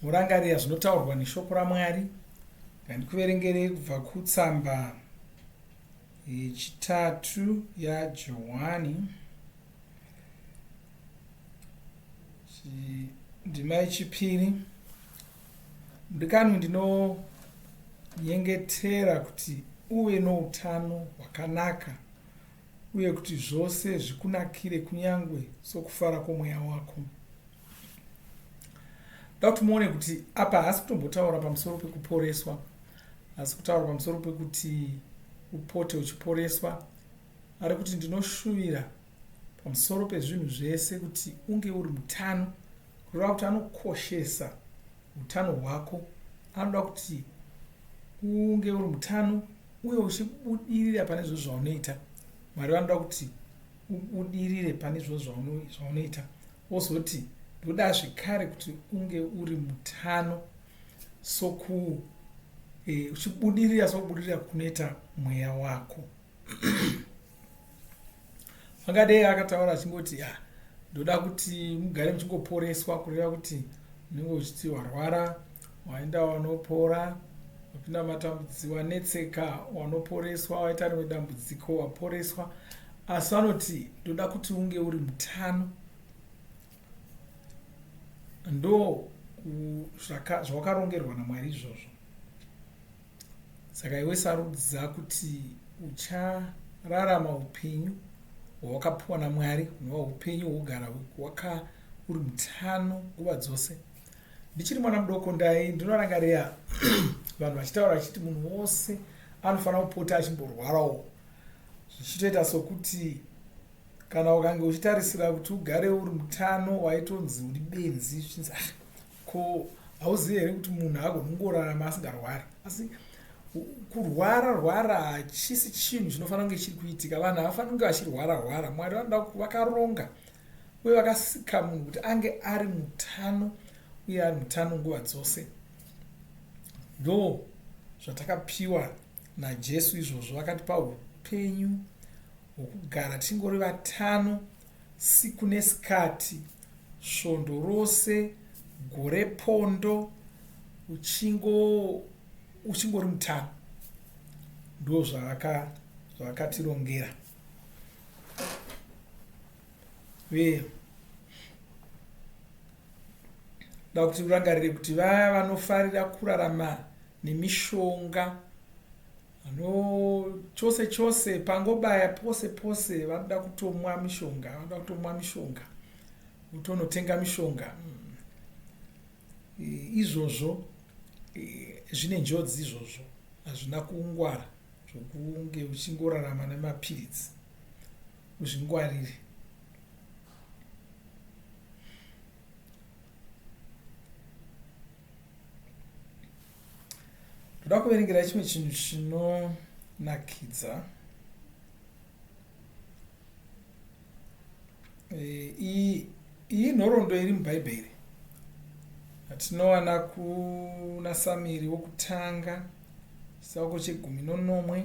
Morangarira zvinotaurwa neshoko raMwari. Ngandikuverengerei kubva kutsamba yechitatu yaJohani ndima yechipiri. Mudikanwi, ndinonyengetera kuti uve noutano hwakanaka uye kuti zvose zvikunakire kunyange sokufara kwomweya wako. Ndoda kuti muone kuti apa haasi kutombotaura pamusoro pekuporeswa, asi kutaura pamusoro pekuti upote uchiporeswa. Ari kuti ndinoshuvira pamusoro pezvinhu zvese kuti unge uri mutano, kureva kuti anokoshesa utano hwako, anoda kuti unge uri mutano uye uchibudirira pane zvose zvaunoita. Mwari vanoda kuti ubudirire pane zvose zvaunoita, wozoti ndoda zvekare kuti unge uri mutano soku e, uchibudirira sokubudirira kunoita mweya wako. Vangadei akataura achingoti ah, ndoda kuti mugare muchingoporeswa, kureva kuti unenge uchiti warwara waenda wanopora, wapinda matambudziko, wanetseka wanoporeswa, waita rimwe dambudziko waporeswa, asi vanoti ndoda kuti unge uri mutano. Ndo zvawakarongerwa naMwari izvozvo. Saka iwe sarudza kuti uchararama upenyu hwawakapiwa naMwari, hunova upenyu hwogara waka uri mutano nguva dzose. Ndichiri mwana mudoko ndai ndinorangarira vanhu vachitaura vachiti munhu wose anofanira kupota achimborwarawo, zvichitoita sokuti kana ukange uchitarisira kuti ugare uri mutano waitonzi uri benzi, zvichinzi ah, ko hauzivi here kuti munhu haagoni kungorarama asingarwari? Asi kurwara rwara hachisi chinhu chinofanira kunge chiri kuitika. Vanhu havafaniri kunge vachirwara rwara. Mwari vanoda vakaronga uye vakasika munhu kuti ange ari mutano uye ari mutano nguva dzose. Ndo zvatakapiwa naJesu izvozvo, vakatipa upenyu hwokugara tichingori vatano siku nesikati, svondo rose, gore pondo, uchingo uchingori mutano. Ndo zvavakatirongera. Uye da kuti urangarire kuti vaya vanofarira kurarama nemishonga Vano chose chose pangobaya pose pose vanoda kutomwa mishonga, vanoda kutomwa mishonga, votonotenga mishonga. Mm. Izvozvo zvine njodzi izvozvo, hazvina kungwara zvokunge uchingorarama nemapiritsi. Uzvingwarire. Ndoda kuverengera chimwe chinhu chinonakidza. Eh, iyi iyi nhoroondo iri muBhaibheri atinowana kuna Samiri wokutanga chitsauko chegumi nonomwe.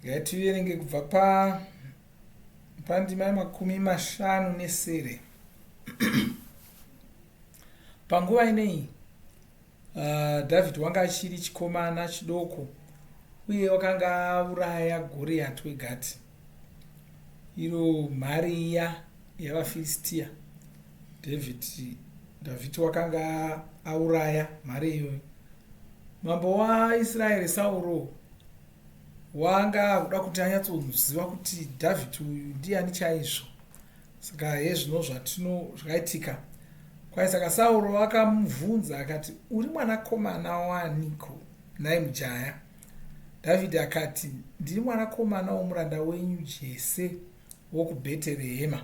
Ngativerenge kubva pa pandima yemakumi mashanu nesere. Panguva ineyi Dhavhidhi wanga achiri chikomana chidoko uye wakanga auraya Goriati weGati, iro mhare iya yavaFiristia. Dhavhidhi wakanga auraya mhare iyoyo. Mambo waIsraeri Sauro wanga akuda kuti anyatsoziva kuti Dhavhidhi uyu ndiani chaizvo. Saka hezvino zvatino zvakaitika. Kwai saka Sauro akamubvunza akati, Uri mwanakomana waaniko, nhai mujaya? Dhavhidhi akati, Ndiri mwanakomana womuranda wenyu Jese wokuBheterehema.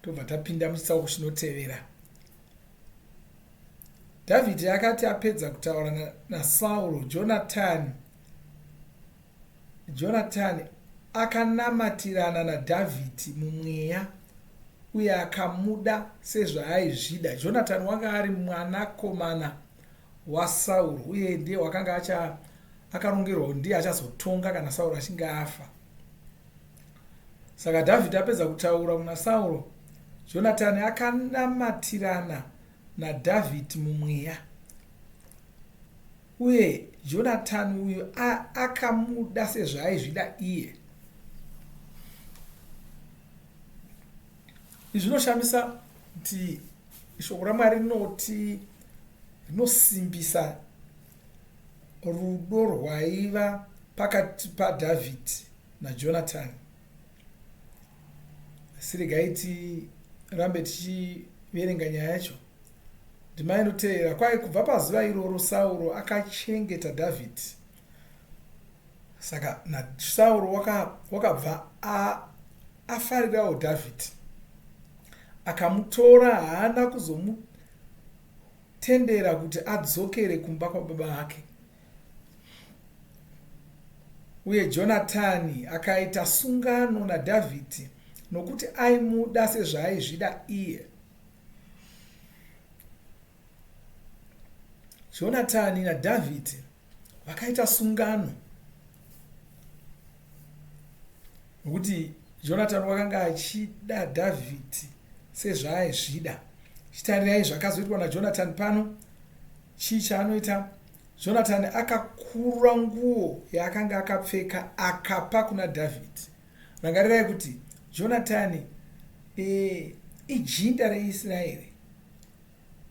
Tobva tapinda muchitsauko chinotevera. Dhavhidhi akati apedza kutaura naSauro, Jonatani Jonatani akanamatirana naDhavhidhi mumweya uye akamuda sezvaaizvida. Jonatani wanga ari mwanakomana waSauro uye ndiye wakanga acha akarongerwa kuti ndiye achazotonga kana Sauro achinge afa. Saka Dhavhidhi apedza kutaura kuna Sauro, Jonatani akanamatirana naDhavhidhi mumweya. Uye Jonatani uyu akamuda sezvaaizvida iye. Izvi zvinoshamisa kuti shoko raMwari rinoti rinosimbisa rudo rwaiva pakati paDhavhidhi naJonatani. Asi regai tirambe tichiverenga nyaya yacho. Ndima inotevera, kwai kubva pazuva iroro Sauro akachengeta Dhavhidhi. Saka naSauro wakabva afarirawo Dhavhidhi, akamutora, haana kuzomutendera kuti adzokere kumba kwababa vake. Uye Jonatani akaita sungano naDhavhidhi nokuti aimuda sezvaaizvida iye. Jonatani naDhavhidhi vakaita sungano nokuti Jonatani wakanga achida Dhavhidhi sezvaaizvida. Chitarirai zvakazoitwa naJonatani pano. Chii chaanoita? Jonatani akakurura nguo yaakanga akapfeka akapa kuna Dhavhidhi. Rangarirai kuti Jonatani e, ijinda reIsraeri,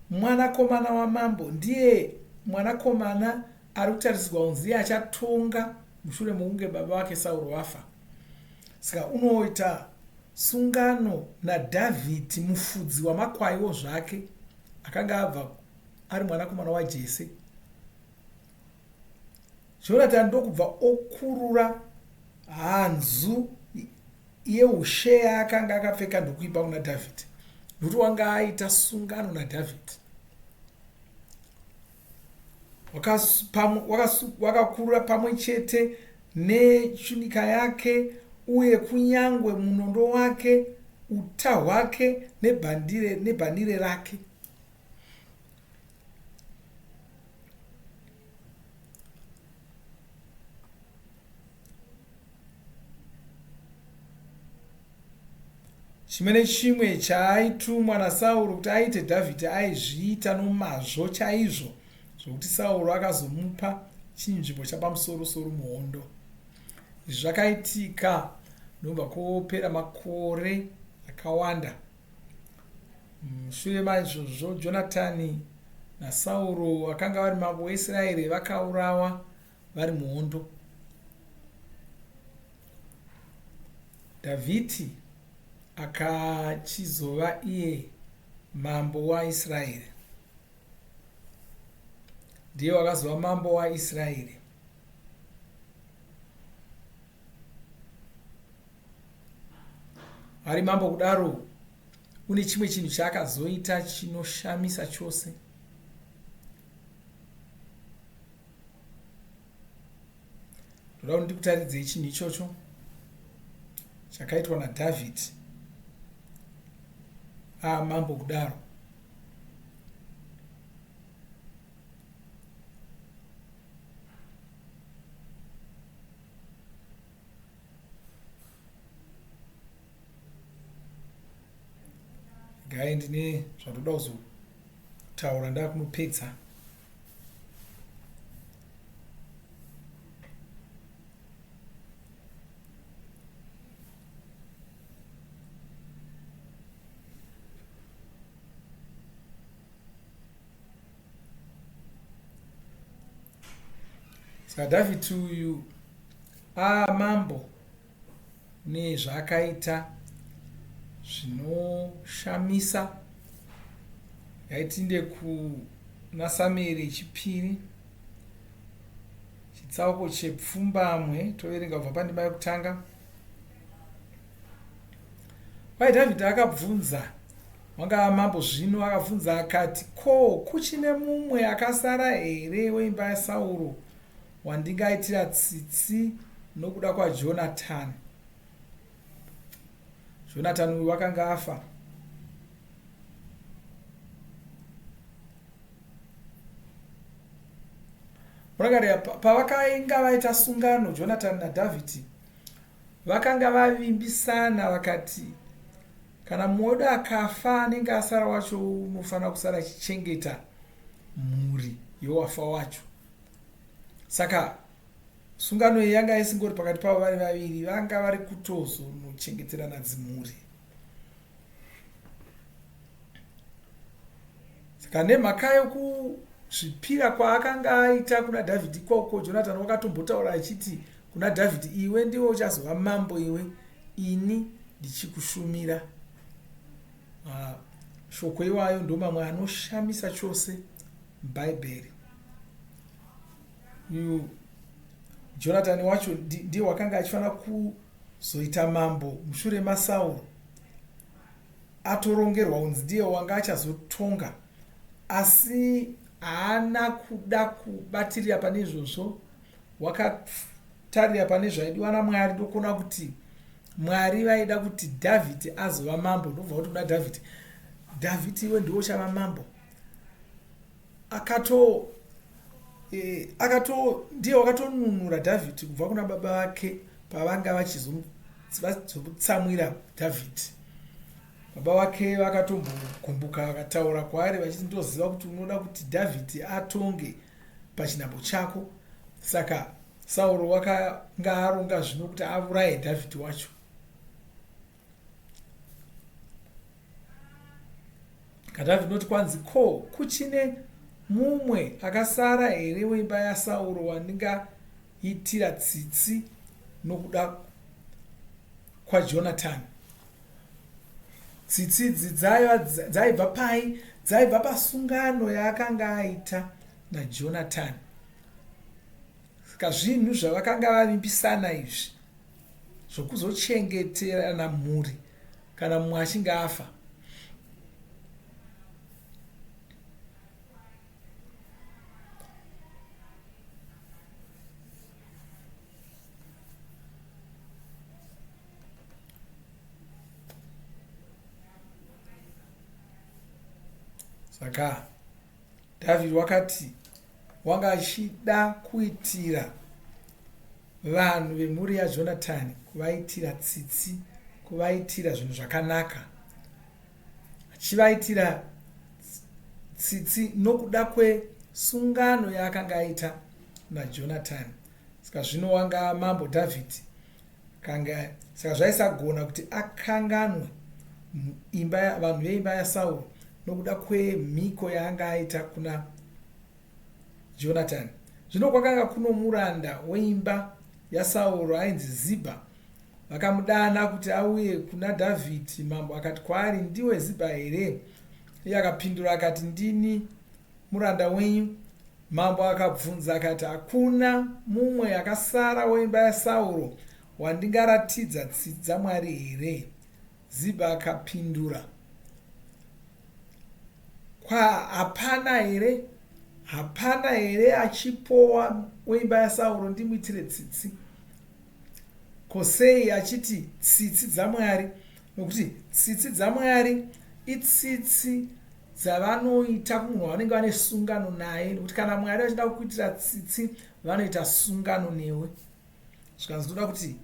mwanakomana wamambo, ndiye mwanakomana ari kutarisirwa kunzi iye achatonga mushure mokunge baba vake Sauro vafa. Saka unoita sungano naDhavhidhi, mufudzi wamakwaiwo zvake, akanga abva ari mwanakomana waJese. Jonatani ndokubva okurura hanzu yeushe yaakanga akapfeka ndokuipa kuna Dhavhidhi, nokuti wanga aita sungano naDhavhidhi. Wakakurura pamwe chete nechunika yake uye kunyangwe munondo wake, uta hwake nebhanire rake. Chimwe nechimwe chaaitumwa naSauro kuti aite, Dhavhidhi aizviita nomazvo chaizvo zvokuti Sauro akazomupa chinzvimbo chapamusoro-soro muhondo. Izvi zvakaitika ndokubva kwopera makore akawanda. Mushure maizvozvo Jonatani naSauro vakanga vari mambo weIsraeri vakaurawa vari muhondo. Dhavhidhi akachizova iye mambo waIsraeri. Ndiye wakazova mambo waIsraeri. Ari mambo kudaro, une chimwe chinhu chaakazoita chinoshamisa chose. Ndoda kuti ndikutaridzei chinhu ichocho chakaitwa naDhavhidhi amambo kudaro. Gai ndine zvandoda kuzotaura ndakunopedza. Saka Dhavhidhi uyu amambo nezvaakaita zvinoshamisa. Ngaitinde kuna Samueri yechipiri chitsauko chepfumbamwe toverenga kubva pandima yekutanga. Kwai Dhavhidhi akabvunza wanga amambo zvino akabvunza akati, Ko kuchine mumwe akasara here weimba yaSauro wandingaitira tsitsi nokuda kwaJonatani? Jonatani uyu wakanga afa. Murangarira pavakainga vaita sungano Jonatani naDhavhidhi vakanga vavimbisana vakati kana mumwe wedu akafa anenge asara wacho unofanira kusara achichengeta mhuri yowafa wacho. Saka sungano iyi yanga isingori pakati pavo vari vaviri, vanga vari kutozonochengeterana dzimhuri. Saka nemhaka yokuzvipira kwaakanga aita kuna Dhavhidhi ikoko, Jonatani wakatombotaura achiti kuna Dhavhidhi, iwe ndiwe uchazova mambo iwe, ini ndichikushumira. Mashoko iwayo ndomamwe anoshamisa chose muBhaibheri. Uyu Jonatani wacho ndiye wakanga achifanira kuzoita mambo mushure maSauro atorongerwa kunzi ndiye wanga achazotonga asi haana kuda kubatirira pane izvozvo wakatarira pane zvaidiwa namwari ndokuona kuti mwari vaida kuti dhavhidhi azova mambo ndobva kuti kuna dhavhidhi dhavhidhi iwe ndiwe uchava mambo akato e, akato ndiye wakatonunura Dhavhidhi kubva kuna baba vake pavanga vachizomutsamwira Dhavhidhi. Baba vake vakatombogumbuka vakataura kwaari vachiti ndoziva kuti unoda kuti Dhavhidhi atonge pachinhambo chako. Saka Sauro wakanga aronga zvino kuti auraye Dhavhidhi wacho. Kadhavi inoti kwanzi ko kuchine mumwe akasara here weimba yaSauro wandingaitira tsitsi nokuda kwaJonatani? Tsitsi idzi dzaibva pai? Dzaibva pasungano yaakanga aita naJonatani. Saka zvinhu zvavakanga vavimbisana izvi zvokuzochengeterana mhuri kana mumwe achinge afa. Saka Dhavhidhi wakati wanga achida kuitira vanhu vemhuri yaJonatani, kuvaitira tsitsi, kuvaitira zvinhu zvakanaka, achivaitira tsitsi nokuda kwesungano yaakanga aita naJonatani. Saka zvino wanga mambo Dhavhidhi kanga saka zvaisagona kuti akanganwe imba vanhu veimba yaSauro nokuda kwemhiko yaanga aita kuna Jonatani. Zvino kwakanga kuno muranda weimba yaSauro ainzi Zibha. Vakamudana kuti auye kuna Dhavhidhi. Mambo akati kwaari, Ndiwe Zibha here? Iye akapindura akati, Ndini muranda wenyu. Mambo akabvunza akati, Hakuna mumwe akasara weimba yaSauro wandingaratidza tsitsi dzaMwari here? Zibha akapindura, Kwa hapana here? Hapana here achipowa weimba yaSauro ndimuitire tsitsi? Ko sei achiti tsitsi dzaMwari? Nokuti tsitsi dzaMwari itsitsi dzavanoita kumunhu wavanenge vane sungano naye nokuti kana Mwari vachida kukuitira tsitsi vanoita sungano newe. Zvikanzi ndoda kuti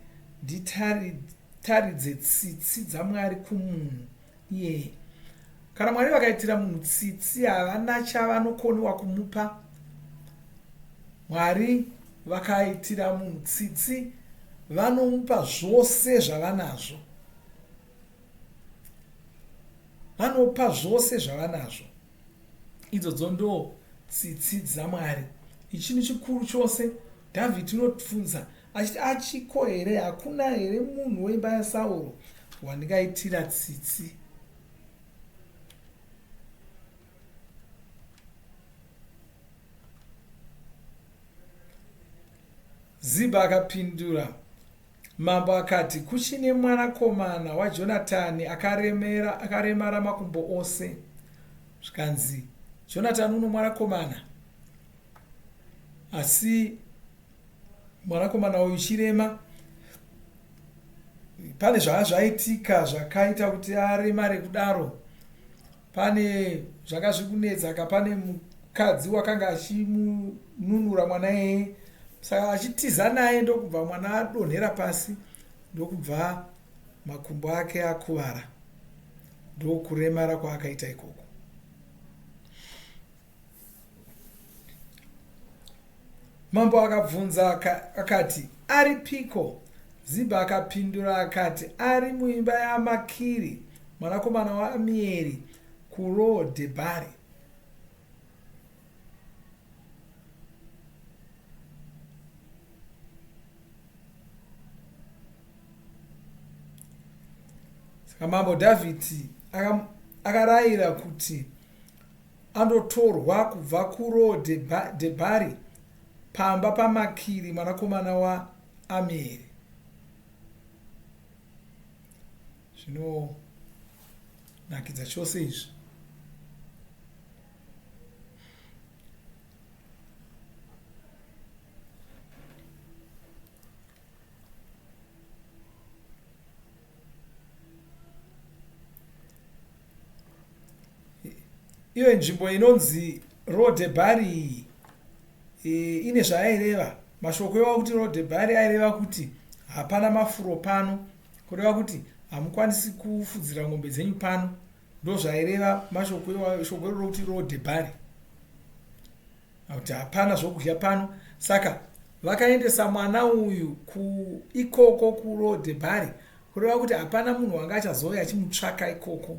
nditaridze tsitsi dzaMwari kumunhu iyeye. Kana Mwari vakaitira munhu tsitsi havana chavanokoniwa kumupa. Mwari vakaitira munhu tsitsi vanomupa zvose zvavanazvo. Vanopa zvose zvavanazvo. Idzodzo ndo tsitsi dzaMwari. Ichinhu chikuru chose. Dhavhidhi unobvunza achiti, Achiko here, hakuna here munhu weimba yaSauro wandingaitira tsitsi? Zibha akapindura mambo akati, Kuchine mwanakomana waJonatani akaremera, akaremara makumbo ose. Zvikanzi, Jonatani uno mwanakomana asi mwanakomana uyu chirema. Pane zvanga zvaitika zvakaita kuti aremare kudaro. Pane zvanga zviri kunetsa ka, pane mukadzi wakanga achimununura mwana iyeye, saka achitiza naye ndokubva mwana adonhera pasi, ndokubva makumbo ake akuvara, ndokuremara kwaakaita ikoko. Mambo akabvunza akati, Aripiko? Zibha akapindura akati, Ari muimba yaMakiri mwanakomana waAmieri kuRo-dhebhari. Saka mambo Dhavhidhi akarayira kuti andotorwa kubva kuRo-dhebhari pamba paMakiri mwanakomana waAmieri. Zvinonakidza chose izvi. Iyo nzvimbo inonzi Rodebhari iyi e, ine zvayaireva. Mashoko iwawo kuti Rodebhari aireva kuti hapana mafuro pano, kureva kuti hamukwanisi kufudzira ng'ombe dzenyu pano. Ndozvaireva mashoko iwayo, shoko iro rokuti Rodebhari, kuti hapana zvokudya pano. Saka vakaendesa mwana uyu kuikoko kuRodebhari, kureva kuti hapana munhu wanga achazouya achimutsvaka ikoko.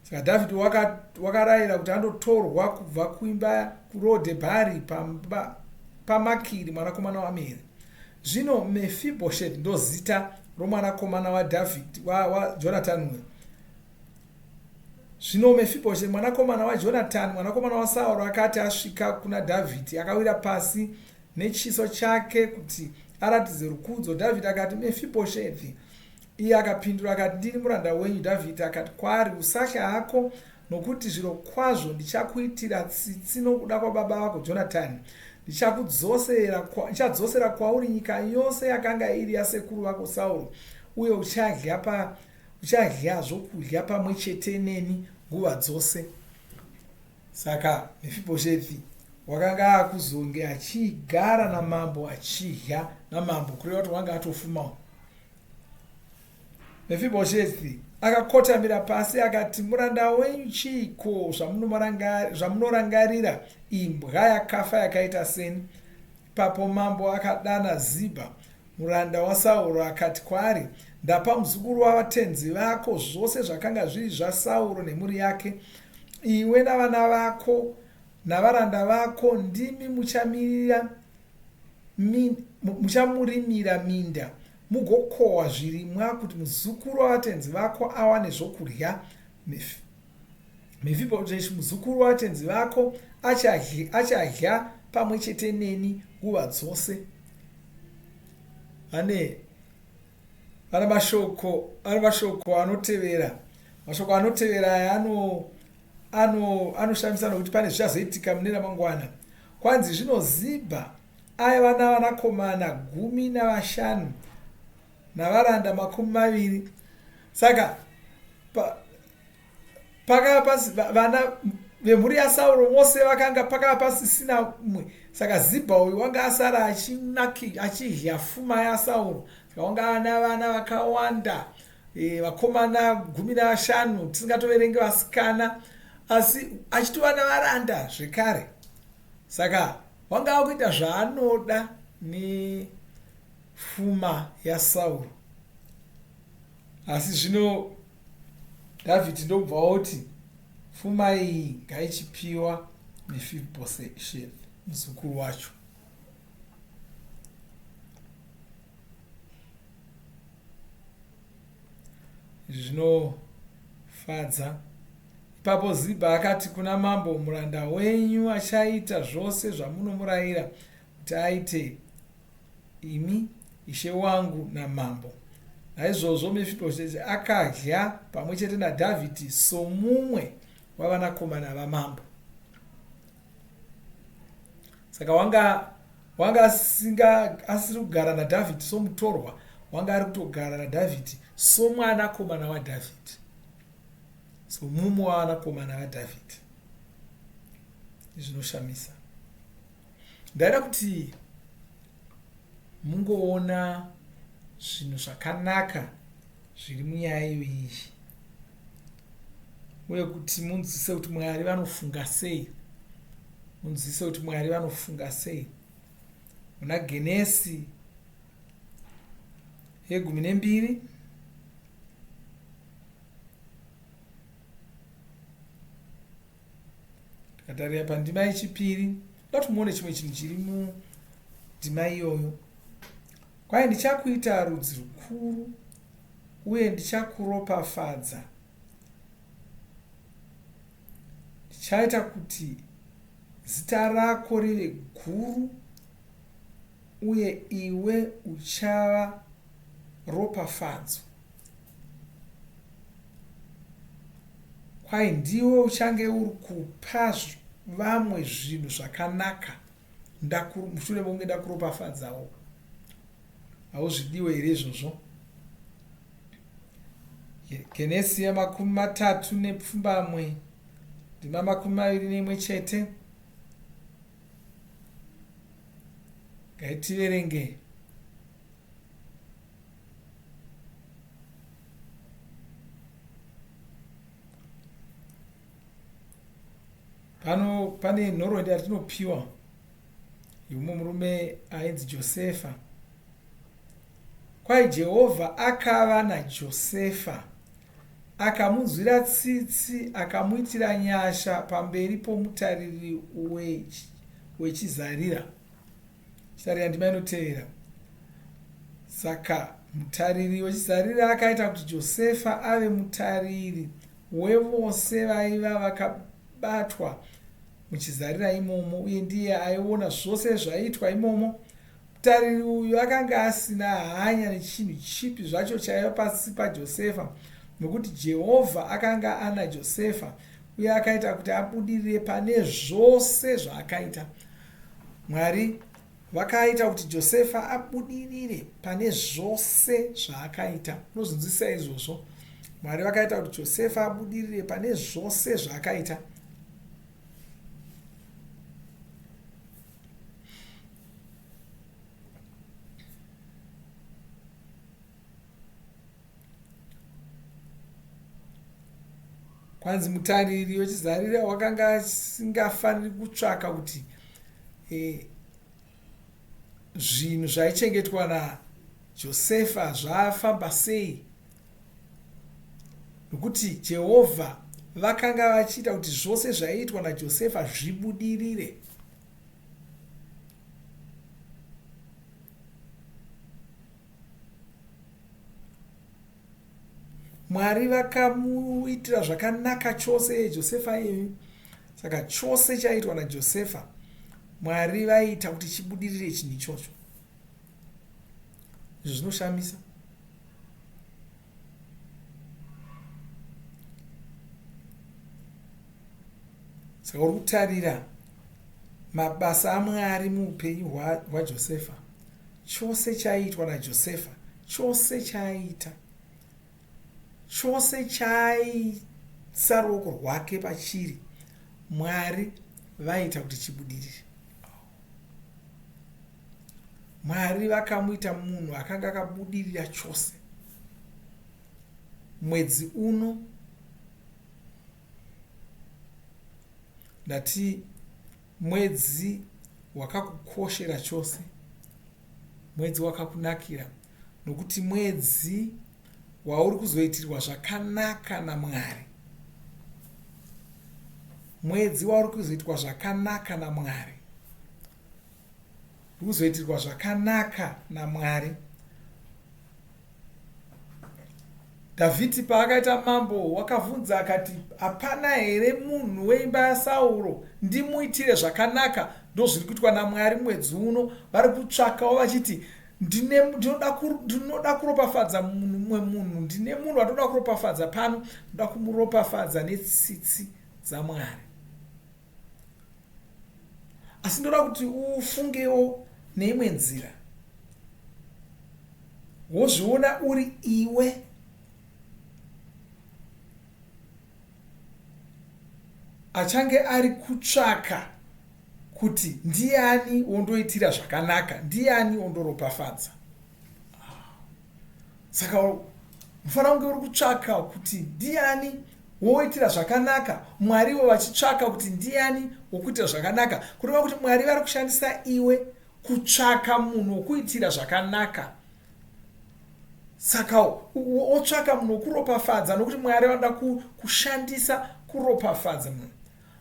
Saka Dhavhidhi wakarayira waka kuti andotorwa kubva kuimba kuRodebhari pamba paMakiri mwanakomana waAmieri. Zvino Mefibhosheti ndozita romwanakomana waDhavhidhi waJonatani uyu. Zvino Mefibhosheti mwanakomana waJonatani mwanakomana waSauro akati asvika kuna Dhavhidhi, akawira pasi nechiso chake kuti aratidze rukudzo. Dhavhidhi akati, Mefibhoshethi! Iye akapindura akati, Ndini muranda wenyu. Dhavhidhi akati kwaari, Usatya hako, nokuti zvirokwazvo ndichakuitira tsitsi nokuda kwababa vako Jonatani. Ndichadzosera kwauri nyika yose yakanga iri yasekuru vako Sauro, uye uchadya pa uchadya zvokudya pamwe chete neni nguva dzose. Saka Mefibhoshethi wakanga akuzonge achigara namambo achidya namambo, kureva kuti wanga atofumawo. Mefibhoshethi akakotamira pasi akati, Muranda wenyu chiiko zvamunorangarira imbwa yakafa yakaita seni? Ipapo mambo akadana Zibha muranda waSauro akati kwaari, Ndapa muzukuru wavatenzi vako zvose zvakanga zviri zvaSauro nemhuri yake. Iwe navana vako navaranda vako ndimi muchamirira muchamurimira minda mugokohwa zvirimwa kuti muzukuru wavatenzi vako awane zvokudya. Mefibhosheti muzukuru watenzi vako achadya pamwe chete neni nguva dzose. Ane vana mashoko ane mashoko anotevera mashoko anotevera aya ano anoshamisa nokuti pane zvichazoitika mune ramangwana. Kwanzi zvino Zibha aiva navanakomana 15 navaranda 20. Saka pa, pakava pasi vana vemhuri yaSauro vose vakanga pakava pasisina mumwe. Saka Zibha uyu wanga asara achinaki achidya fuma yaSauro. Saka wanga ana vana vakawanda e, vakomana 15 tisingatoverenge vasikana, asi achitova navaranda zvekare. Saka wanga akuita zvaanoda nefuma yaSauro. Asi zvino Dhavhidhi ndokubva oti, Pfuma iyi ngaichipiwa Mefibhoshethi muzukuru wacho. Izvi zvinofadza. Ipapo Zibha akati kuna mambo, Muranda wenyu achaita zvose zvamunomurayira kuti aite imi ishe wangu namambo. Naizvozvo Mefibhosheti akadya pamwe chete naDhavhidhi somumwe wavanakomana vamambo. Saka wanga wanga asinga asiri kugara naDhavhidhi somutorwa, Wanga ari kutogara naDhavhidhi somwanakomana waDhavhidhi, somumwe wavanakomana vaDhavhidhi. Zvinoshamisa. Ndaida kuti mungoona zvinhu zvakanaka zviri munyaya iyoyi uye kuti munzwise kuti Mwari vanofunga sei, munzwise kuti Mwari vanofunga sei. Muna Genesi yegumi nembiri tikatarira pandima yechipiri, ndoda kuti muone chimwe chinhu chiri mundima iyoyo. Kwai ndichakuita rudzi rukuru uye ndichakuropafadza, ndichaita kuti zita rako rive guru uye iwe uchava ropafadzo. Kwai ndiwe uchange uri kupa vamwe zvinhu zvakanaka mushure mekunge ndakuropafadzawo. Hauzvidiwe here izvozvo? Genesi yemakumi matatu nepfumbamwe ndima 21 chete. Ngaitiverenge. Pano pane nhoroondo yatinopiwa yomumwe murume ainzi Josefa. Kwai Jehovha akava naJosefa, akamunzwira tsitsi, akamuitira nyasha pamberi pomutariri wechizarira. Chitarira ndima inotevera. Saka mutariri wechizarira akaita kuti Josefa ave mutariri wevose vaiva vakabatwa muchizarira imomo, uye ndiye aiona zvose zvaiitwa imomo. Mutariri uyu akanga asina hanya nechinhu chipi zvacho chaiva pasi paJosefa, nokuti Jehovha akanga ana Josefa uye akaita kuti abudirire pane zvose zvaakaita. Mwari vakaita kuti Josefa abudirire pane zvose zvaakaita. Unozvinzwisisa izvozvo? Mwari vakaita kuti Josefa abudirire pane zvose zvaakaita. Kwanzi mutariri wechizarira wakanga asingafaniri kutsvaka kuti e, zvinhu zvaichengetwa naJosefa zvafamba sei, nokuti Jehovha vakanga vachiita kuti zvose zvaiitwa naJosefa zvibudirire. Mwari vakamuitira zvakanaka chose Josefa iyeyu. Saka chose chaiitwa naJosefa, Mwari vaiita kuti chibudirire chinhu ichocho. Izvo zvinoshamisa. Saka uri kutarira mabasa aMwari muupenyu hwaJosefa. Chose chaiitwa naJosefa, chose chaaiita, chose chaaisa ruoko rwake pachiri, Mwari vaiita kuti chibudirire. Mwari vakamuita munhu akanga akabudirira chose. Mwedzi uno ndati mwedzi wakakukoshera chose, mwedzi wakakunakira, nokuti mwedzi wauri kuzoitirwa zvakanaka naMwari. Mwedzi wauri kuzoitwa zvakanaka naMwari. Uri kuzoitirwa zvakanaka naMwari. Dhavhidhi paakaita mambo, wakavhunza akati, Hapana here munhu weimba yaSauro ndimuitire zvakanaka? Ndozviri kuitwa naMwari mwedzi uno. Vari kutsvakawo vachiti, Ndine, ndinoda, ndinoda kuropafadza mumwe munhu. Ndine munhu wandinoda kuropafadza pano. Ndinoda kumuropafadza netsitsi dzaMwari. Asi ndoda kuti ufungewo neimwe nzira. Wozviona uri iwe achange ari kutsvaka kuti ndiani wondoitira zvakanaka, ndiani wondoropafadza. Saka unofanira kunge uri kutsvaka kuti ndiani woitira zvakanaka, Mwari ivo vachitsvaka kuti ndiani wokuitira zvakanaka. Kureva kuti Mwari vari kushandisa iwe kutsvaka munhu wokuitira zvakanaka. Saka wotsvaka munhu wokuropafadza nokuti Mwari vanoda kushandisa kuropafadza munhu.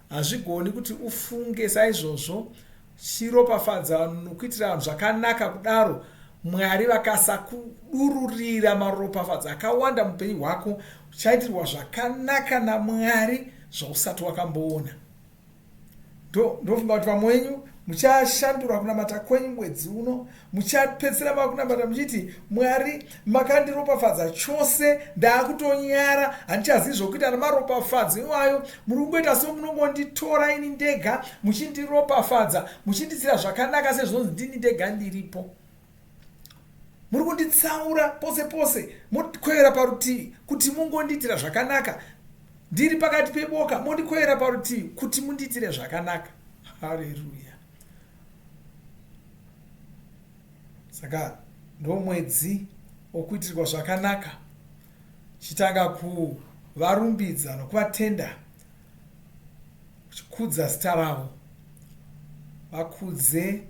Hazvigoni kuti ufunge saizvozvo chiropafadza vanhu nokuitira vanhu zvakanaka kudaro Mwari vakasakudururira maropafadzo akawanda mupenyu hwako uchaitirwa zvakanaka naMwari zvausati wakamboona. Ndofunga kuti vamwe wenyu muchashandura kunamata kwenyu mwedzi uno, muchapedzisira mava kunamata muchiti, Mwari makandiropafadza chose, ndaakutonyara, handichazivi zvokuita nemaropafadzo iwayo. Muri kungoita somunongonditora ini ndega muchindiropafadza, muchindiitira zvakanaka sezvinonzi ndini ndega ndiripo. Muri kunditsaura pose pose, mokwevera parutivi kuti mungondiitira zvakanaka. Ndiri pakati peboka, mondikwevera parutivi kuti mundiitire zvakanaka. Hareruya. Saka ndomwedzi wokuitirwa zvakanaka. Chitanga kuvarumbidza nokuvatenda, uchikudza zita ravo. Vakudze.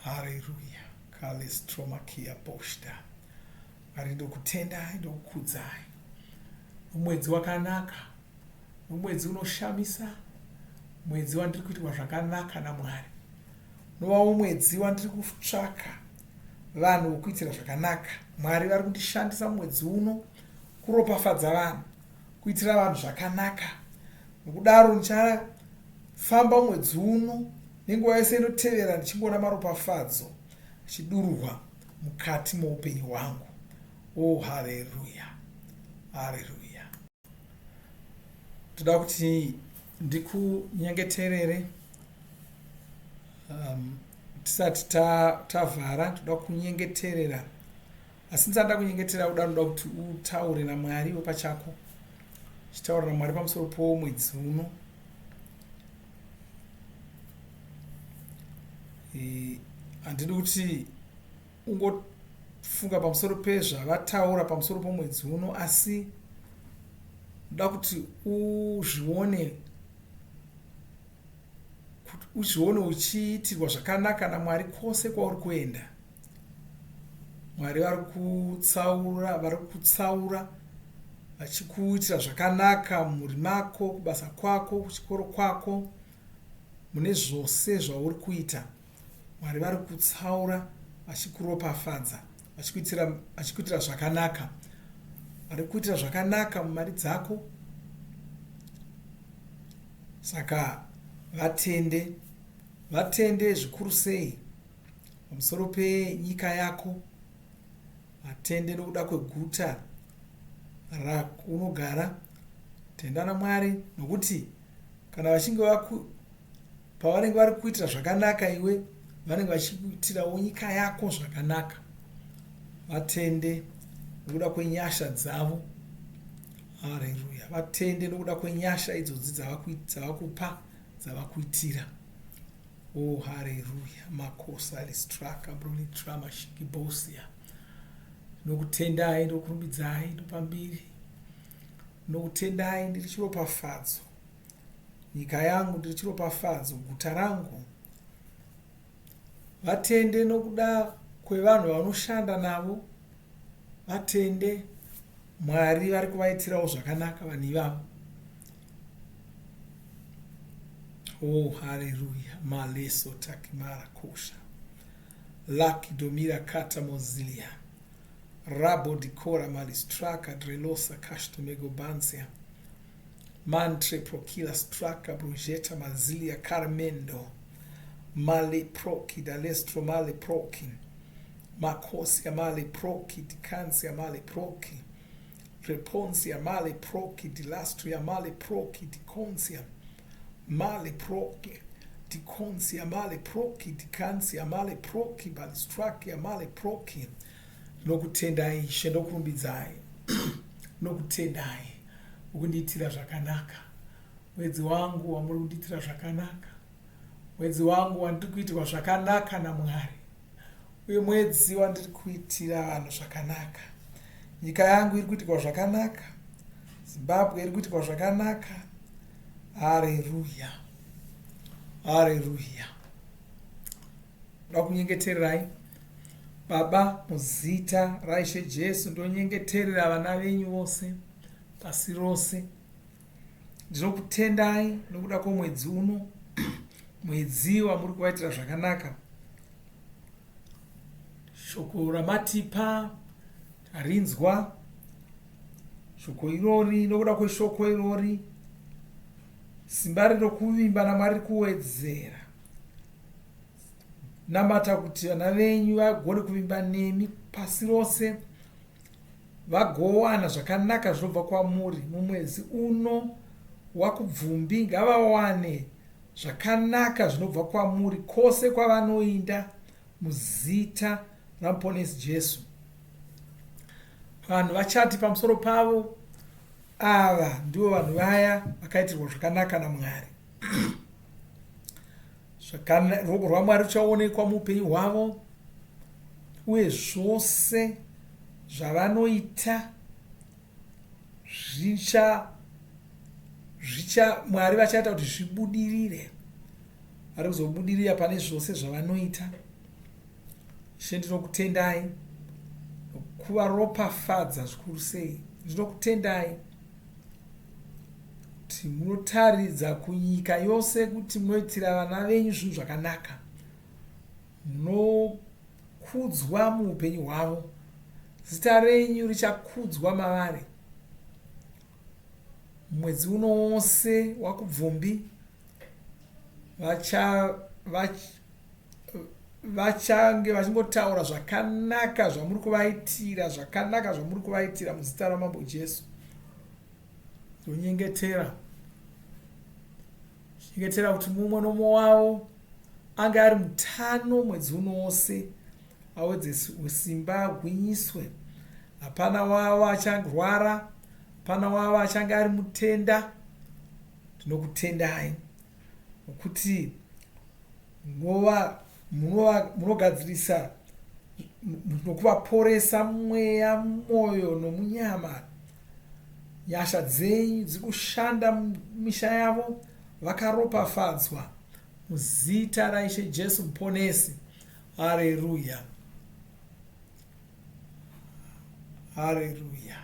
Hareruya. Kalistromakia poshta. Mwari ndokutendai, ndokukudzai. Mwedzi wakanaka, mwedzi unoshamisa, mwedzi wandiri kuitirwa zvakanaka naMwari. Unovawo mwedzi wandiri kutsvaka vanhu vokuitira zvakanaka. Mwari vari kundishandisa mumwedzi uno kuropafadza vanhu, kuitira vanhu zvakanaka. Nokudaro ndichafamba mwedzi uno nenguva yose inotevera ndichingoona maropafadzo achidururwa mukati moupenyu hwangu. Oh, hareruya, hareruya. Toda kuti ndikunyengeterere tisati tavhara, toda kunyengeterera. Asi ndisati ndakunyengetera kuda, ndoda kuti utaure naMwari iwe pachako, uchitaura naMwari pamusoro pomwedzi uno. Handidi kuti ungofunga pamusoro pezvavataura pamusoro pomwedzi uno, asi ndoda kuti uzvione, kuti uzvione uchiitirwa zvakanaka naMwari kwose kwauri kuenda. Mwari vari kutsaura, vari kutsaura vachikuitira zvakanaka mumhuri mako, kubasa kwako, kuchikoro kwako, mune zvose zvauri kuita. Mwari vari kutsaura vachikuropafadza, vachikuitira, vachikuitira zvakanaka. Vari kuitira zvakanaka mumari dzako. Saka vatende, vatende zvikuru sei pamusoro penyika yako, vatende nokuda kweguta raunogara. Tenda naMwari nokuti kana vachinge vaku pavanenge vari kuitira zvakanaka iwe, vanenge vachikuitirawo nyika yako zvakanaka. Vatende nokuda kwenyasha dzavo. Hareruya. Vatende nokuda kwenyasha idzodzi dzavakupa, dzavakuitira. Oh, hareruya. Makosa listraka brolitrama shikibosia. Nokutendai, ndokurumbidzai, ndopambiri. Nokutendai, ndiri chiropafadzo. Nyika yangu ndiri chiropafadzo, guta rangu. Vatende nokuda kwevanhu vanoshanda navo. Vatende Mwari vari kuvaitirawo zvakanaka vanhu ivavo. Oh, haleluya. Maleso takimara kosha. Laki domira kata mozilia. Rabo dikora malistraka drelosa kashtomego bansia. Mantre prokila straka brujeta mazilia carmendo. Male proki dalestro male proki. Makosia male proki dikansia male proki. Reponsia male proki dilastria male proki dikonsia. Male proki. Dikonsi amale proki dikansi amale proki balistraki amale proki. Ndinokutendai Ishe, ndokurumbidzai. Ndinokutendai mukundiitira zvakanaka. Mwedzi wangu wamuri kundiitira zvakanaka. Mwedzi wangu wandiri kuitirwa zvakanaka naMwari. Uye mwedzi wandiri kuitira vanhu zvakanaka. Nyika yangu iri kuitirwa zvakanaka. Zimbabwe iri kuitirwa zvakanaka. Hareruya. Hareruya. Ndoda kunyengetererai. Baba, muzita raIshe Jesu ndonyengeterera vana venyu vose pasi rose. Ndinokutendai nokuda kwomwedzi uno, mwedzi wamuri kuvaitira zvakanaka. Shoko ramatipa tarinzwa, shoko irori, nokuda kweshoko irori, simba rirokuvimba naMwari riri kuwedzera. Namata kuti vana venyu vagone kuvimba nemi pasi rose, vagowana zvakanaka zvinobva kwamuri mumwedzi uno waKubvumbi. Ngavawane zvakanaka zvinobva kwamuri kwose kwavanoinda muzita raMuponesi Jesu. Vanhu vachati pamusoro pavo, ava ndivo vanhu vaya vakaitirwa zvakanaka naMwari. Ruoko rwaMwari ruchaonekwa muupenyu hwavo uye zvose zvavanoita zvicha zvicha Mwari vachaita kuti zvibudirire. Vari kuzobudirira pane zvose zvavanoita. Ishe, ndinokutendai nokuvaropafadza zvikuru sei. Ndinokutendai kuti munotaridza kunyika yose kuti munoitira vana venyu zvinhu zvakanaka. Munokudzwa muupenyu hwavo. Zita renyu richakudzwa mavari. Mwedzi uno wose waKubvumbi vachange vachingotaura zvakanaka zvamuri kuvaitira, zvakanaka zvamuri kuvaitira muzita raMambo Jesu. Ndonyengetera nyengetera kuti mumwe nomumwe wavo ange ari mutano mwedzi uno wose, awedze simba, agwinyiswe. Hapana wavo acharwara, hapana wavo achange ari mutenda. Tinokutendai nokuti munogadzirisa nokuvaporesa mumweya, mumwoyo nomunyama. Nyasha dzenyu dziri kushanda mumisha yavo, vakaropafadzwa muzita raIshe Jesu Muponesi. Hareruya. Hareruya.